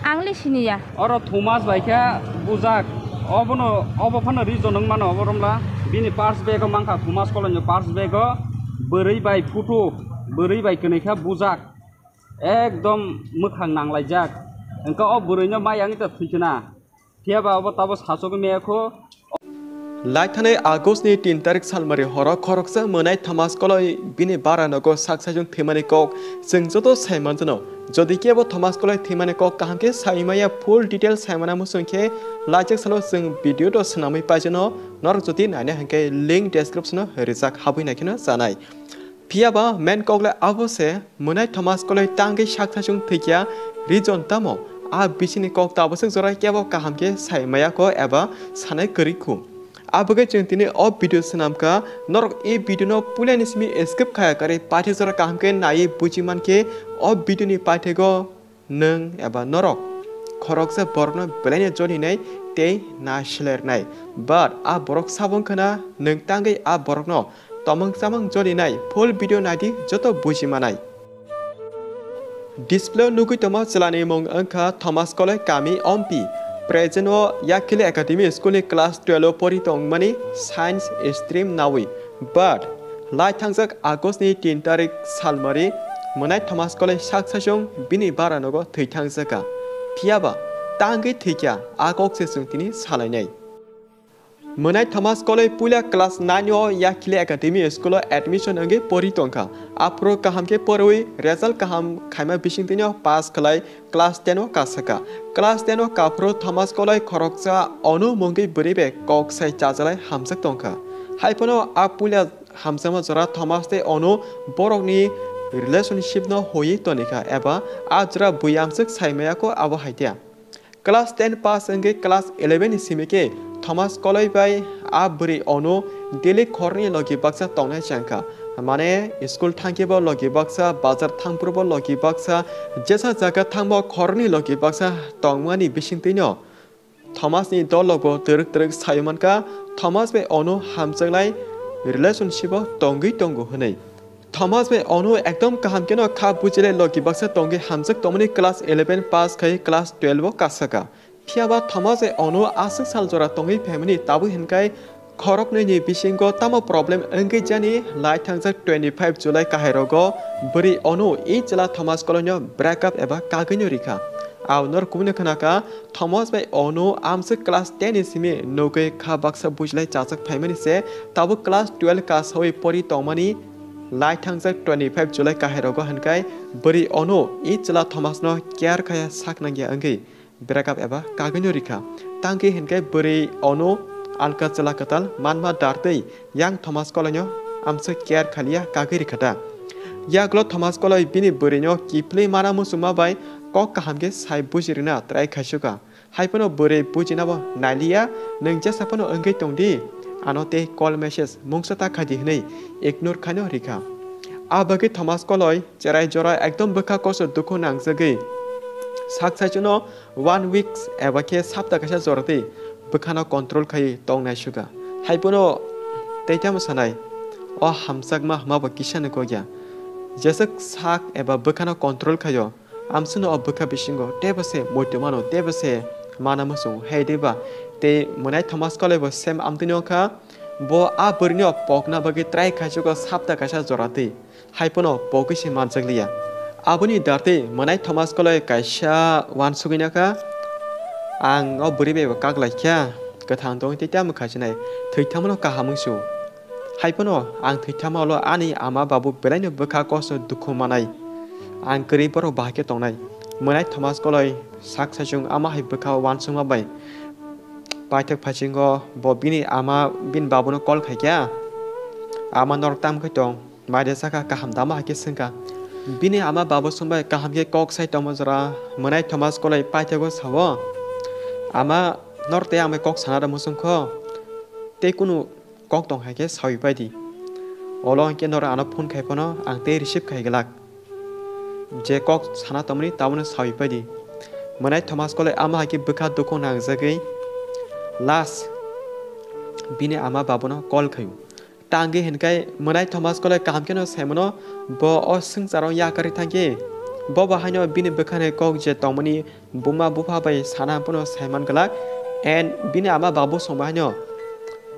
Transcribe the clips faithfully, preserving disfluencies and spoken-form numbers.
Ang le siniya. Oro Thomas bai khe bujak. Obono, obo phano reason wng mano obo romla. Bini purse bag o mankha Thomas Koloi ni purse bag o bwrwi bai photo, bwrwi bai kwnwi khe bujak. Ekdom mwkhang nanglaijak. Wngkha o bwrwi no mai ang ta thwi khna. Phiya ba obo tabo sachogwi maya kho. Laithanai August ni tin tarik salmari horo khoroksa mwnai Thomas Koloi bini bara nogo sak sajwng thwimani kok chwng joto sai manjano. Jodi kebo Thomas Koloi thwimani kok kaham khe sai maya full detail sai mana muchung khe laijak salo chwng video do swnamwi paijano. Norok jodi naina hwnkhe link description o rijak habwi naikheno chanai. Phiya ba main kok le abo se, mwnai Thomas Koloi tangwi sak sajwng thwikya reason tamo? A bisingni kok tabaswk jora kebo kaham khe sai maya kho eba sanai kwrwi kho. Abagwi chwng tini o video swnamkha, norok e video no puilani simi skip khaya kwrwi paithak jora kaham khe naiwi buji mankhe o video ni paithak o nwng eba norok khoroksa borokno belaino jolinai tei na selernai. But a borok sabo wngkhana nwng tangwi a borokno tomwng chamwng jolinai. Full video naidi joto buji manai. Display o nugwi tongma chwlani mung wngkha Thomas Koloi kami Ompi. Present o Yakhili Academy School ni class twelve o pori tongmani science stream nawi. But lai thangjak August ni tin tarik salmari mwnai Thomas Koloi sak sajwng bini bara nogo thwi thangjakha. Phiya ba tangwi thwikya a kok se chwng tini salainai. Mwnai Thomas Koloi puila class nine o Yakhili Academy School o admission wngwi pori tongkha. Aphuru kaham khe porwi result kaham khaima bisingtwino pass khlai class ten o kasaka. Class ten o kaphuru Thomas Koloi khoroksa Onu mungwi bwrwi bai kok sai chajalai hamjak tongkha. Haiphano a puila hamjakma jora Thomas tei Onu borokni relationship no hoiwi tonikha eba a jora bui amswk sai maya kho abo hai tiya. Class ten pass wngwi class eleven ni simi khe Thomas Koloi bai a bwrwi Onu daily khoroknwi logi baksa tongnai changkha. Mane school thangkhe bo logi baksa, bazar thangphuru bo logi baksa, jesa jaga thangbo khoroknwi logi baksa tongmani bisingtwino Thomas ni dolok bo twrwk twrwk sawi mankha, Thomas bai Onu hamjaknai relationship o tongwi tongo hwnwi. Thomas bai Onu ekdom kaham kheno kha bujilai logi baksa tongwi hamjak tongmani class eleven pass khai class twelve o kasaka. Phiya ba Thomas bai Onu aswk sal jora tongwi phaimani tabuk hinkhai khoroknwi ni bisingo tamo problem wngwi jani lai thangjak twenty five July kahai rogo bwrwi Onu i chwla Thomas Koloi no break up eba kagwi no rikha. Ao nor kubuni khwnakha Thomas bai Onu amswk class ten ni simi nugwi kha baksa bujilai chajak phaimani se tabuk class twelve ka sawi pori tongmani lai thangjak twenty five July kahai rogo hinkhai bwrwi Onu i chwla Thomas no care khaya sak nangya wngwi break up eba kagwi no rikha. Tangwi hinkhai bwrwi Onu alka chwla kwtal manma dartwi yang Thomas Koloi no amswk care khaliya kagwi rikha ta. Yagulo Thomas Koloi bini bwrwi no kiphilwi mana muchungma bai kok kaham khe sai buji rwna try khaisukha. Haiphano bwrwi bujinabo nailiya, nwng jesa phano wngwi tongdi, ano tei call message mungsa ta khaidi hwnwi ignore khaino rikha. A bagwi Thomas Koloi cherai jora ekdom bwkha kosto dukhu nangjagwi sak saichwno one weeks eba khe sapta kaisa jora twi bwkhano control khaiwi tong naisukha. Haiphano tei tamo sanai, o hamjakma hwnmabo kisa ni kokya. Jeswk sak eba bwkhano control khaio, amswkno o bwkha bisingo teibo se muitu mano, teibo se mana muchungo, hai de ba? Tei mwnai Thomas Koloi bo same amtwino kha, bo a bwrwino pokna bagwi try khaisukha sapta kaisa jora twi, hai phano pogwi se manjakliya. Aboni dartwi mwnai Thomas Koloi kaisa uansugwi nokha, ang o bwrwi bai bo kak lai kha, kwthang tongwi tei tamo khaichinai, thwi thangmano kaham wngsu. Haiphano ang thwi thangma ulo ani ama babu belaino bwkha kosto dukhu manai. Ang kwrwi borok bahai khe tongnai. Mwnai Thomas Koloi sak saichung ama hai bwkha uansukma bai paithak phaisingo bo bini ama bini babuno call khaikha. Ama norok tamo khe tong? Maide sakha kaham dama hai khe swngkha. Bini ama babu swngbai kaham khe kok sai tongma jora mwnai Thomas Koloi paithago sao. Ama norok tei ang bai kok sana da muchungkho. Tei kunu kok tong hai khe sawi pai di. Olo hwnkhe norok ano phone khai phano ang tei receive khai glak. Je kok sana tongmani tabono sawi pai di. Mwnai Thomas Koloi ama hai khe bwkha dukhu nangjagwi last bini ama babuno call khaio. Tangwi hinkhai mwnai Thomas Koloi kaham kheno saimano bo o swngcharo yakarwi thangkhe Bo bahaino bini bwkhani kok je tongmani buma bupha bai sana phano saiman glak, and bini ama babu song bahaino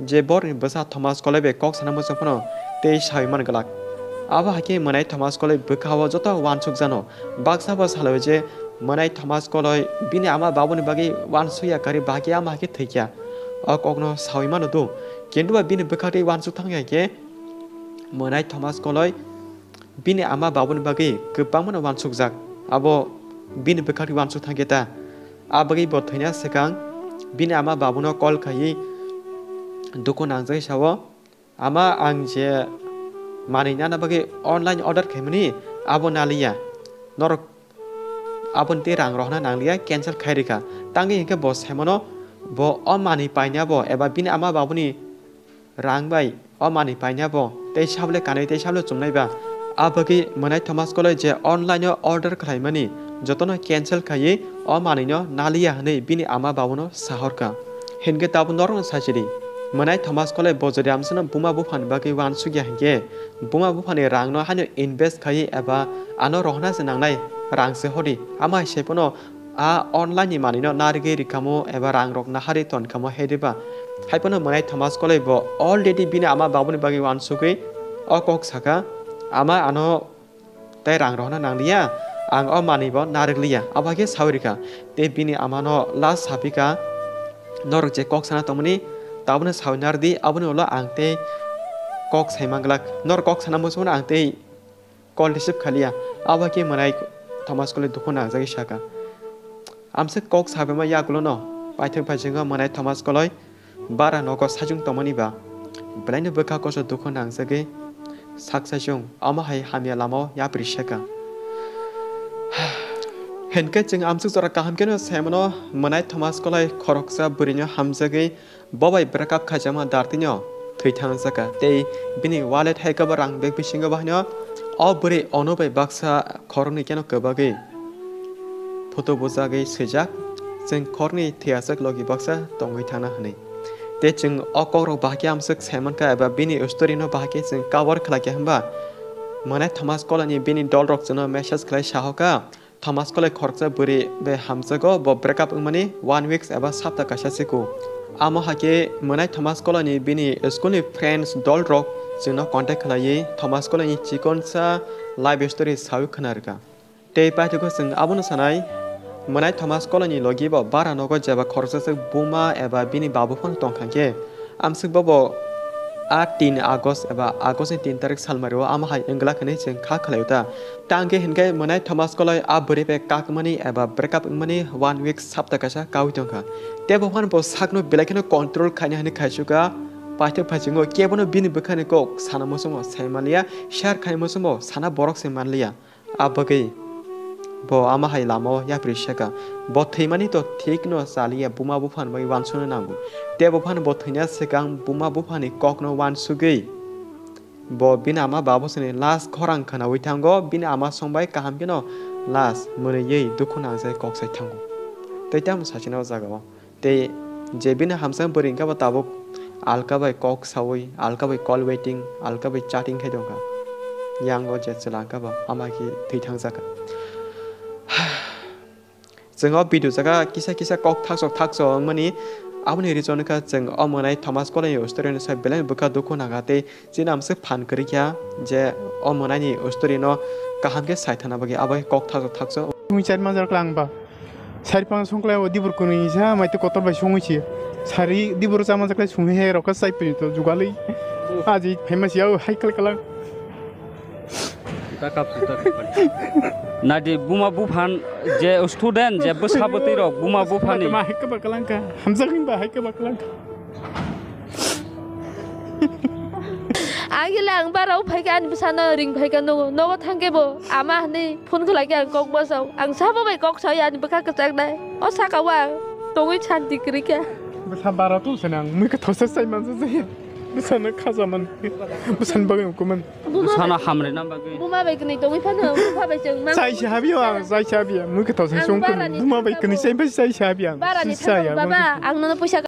je borni bwsa Thomas Koloi bai kok sana muchung phano tei saiman glak. Abo hai khe mwnai Thomas Koloi bwkha o joto uansuk jano. Baksa bo salai je mwnai Thomas Koloi bini ama babuni bagwi uansukya kari bahai khe ama hai khe thwikya. O kokno saui mano do. Kintu ba bini bwkha tei uansuk thangya khe mwnai Thomas Koloi bini ama babuni bagwi kwbangma no uansukjak. Abo bini bwkhak twi uansuk thangkhe ta. A bagwi bo thwina swkang bini ama babuno call khaiwi dukhu nangjagwi sao, "Ama, ang je manwi nana bagwi online order khaimani, abo naliya. Norok aboni tei rang rohorna nangliya, cancel khai rikha." Tangwi hinkhe bo saimano bo o manwi painabo eba bini ama babuni rang bai o manwi painabo tei sabole kanwi tei sabole chumnai ba. A bagwi mwnai Thomas Koloi je online o order khlaimani jotono cancel khaiwi o manwino naliya hwnwi bini ama babuno sahorkha. Hinkhe tabuk norokno sachidi. Mwnai Thomas Koloi bo jodi amsano buma buphani bagwi uansukya hinkhe buma buphani rangno haino invest khaiwi eba ano rohorna se nangnai rang se hodi. Ama hai se phano a online ni manwino narigwi rikamo eba rang rok naharwi tonkamo hediba. Haiphano mwnai Thomas Koloi bo already bini ama babuni bagwi uansugwi o kok saka, "Ama, ano tei rang rohorna nangliya, ang o manwi bo narikliya." Abo hai khe saui rikha. Tei bini amano last sapikha, "Norok je kok sana tongmani, tabukno saui nardi, aboni ulo ang tei kok sai manglak. Norok kok sana muchungmano ang tei call receive khaliya." Abo khe mwnai Thomas Koloi dukhu nangjagwi saka. Amswk kok sabima yagulono paithak phaijingo mwnai Thomas Koloi bara nogo sajwng tongmani ba. Belaino bwkha koso dukhu nangjagwi sak sajwng omo hai hamya lamao yapri saka. Hinkhe chwng amswk jora kaham kheno saimano mwnai Thomas Koloi khoroksa bwrwino hamjagwi bo bai breakup khaijakma dartino thwi thangjakha tei bini wallet hai kwbang rang bag bisingo bahaino o bwrwi Onu bai baksa khoroknwi keno kwbagwi photo bujagwi swijak, "Chwng khoroknwi thwi aswk logi baksa tongwi thangna," hwnwi. Tei chwng o kokrok bahai khe amswk saimankha eba bini story no bahai khe chwng cover khlaikha hwnba mwnai Thomas Koloi ni bini dolrok chwngno message khlai sahokha, Thomas Koloi khoroksa bwrwi bai hamjago, bo breakup wngmani one weeks eba sapta kaisa siko. Amo hai khe mwnai Thomas Koloi ni bini school ni friends dolrok chwngno contact khlaiwi Thomas Koloi ni chikonsa life story saui khna rwkha. Tei paithago chwng abono sanai, mwnai Thomas Koloi ni logi bo bara nogo jeba khoroksa swk buma eba bini babu phano tongkha khe, amswk bobo a tin August eba August ni tin tarik salmario amo hai wngla hwnwi chwng kha khlaio ta. Tangkhe hinkhe mwnai Thomas Koloi a bwrwi bai kakmani eba breakup wngmani one week sapta kaisa kaui tongkha. Tei bo phano bo sakno belai kheno control khaina hwnwi khaisukha. Paithak phaisingo kebono bini bwkhani kok sana muchungo sai manliya, share khai muchungo sana borok se manliya. A bagwi bo ama hai lamao yapri saka. Bo thwimani to thikno chaliya, buma buphani bagwi uansukna nango. Tei bo phano bo thwina swkang buma buphani kokno uansugwi bo bini ama babosini last khorang khwnaui thango, bini ama songbai kaham kheno last mwnwiwi dukhu nangjai kok sai thango. Tei tamo sachina o jagao. Tei je bini hamsa bwrwi wngkha bo tabuk alka bai kok saui, alka bai call waiting, alka bai chatting khai tongkha. Yang o je chwla wngkha bo ama khe thwi thangjakha. Chwng o video jaga kisa kisa kok thakchok thakchok wngmani, aboni reason wngkha chwng o mwnai Thomas Koloi ni story no sai belai bwkha dukhu nangkha tei chini amswk phan kwrwi kha je o mwnaini story no kaham khe sai thana bagwi abo kok thakchok thakchok. Mui char manjak lang ba. Sari pang songklai o dibur kwnwi sa mai tei kotor bai songwi si. Sari dibur cha manjak lai songwi he rok chai pili to jugalwi. Aji phaima si au hai kal kalang. Nadi buma buphan je student je bwsa bwtwi rok buma buphani. Ma hai kaba kalang ka. Hamjak himba hai kaba kalang ka. Ang khe le ang bara o phai khe ani bwsano ring phai khe nogo. Nogo thang khe bo ama hinwi phone khlai khe ang kok bwsao. Ang sabo bai kok sao ani bwkha kwchak nai. O saka o ang tongwi santi kwrwi kha. Bwsa bara tong se nang mui kwthao sa sai mansa se. Bwsano khaja man. Bwsani bagwi ungkha man. Bwsano hamri na bagwi. Buma bai kwnwi tongwi phano buma bai chwng mang. Chai se habi o ang, chai se habi ang. Mui kwthao sa song kwnwi. Buma bai kwnwi chai bai chai se habi ang. Barani thangkha baba, ang nono puisa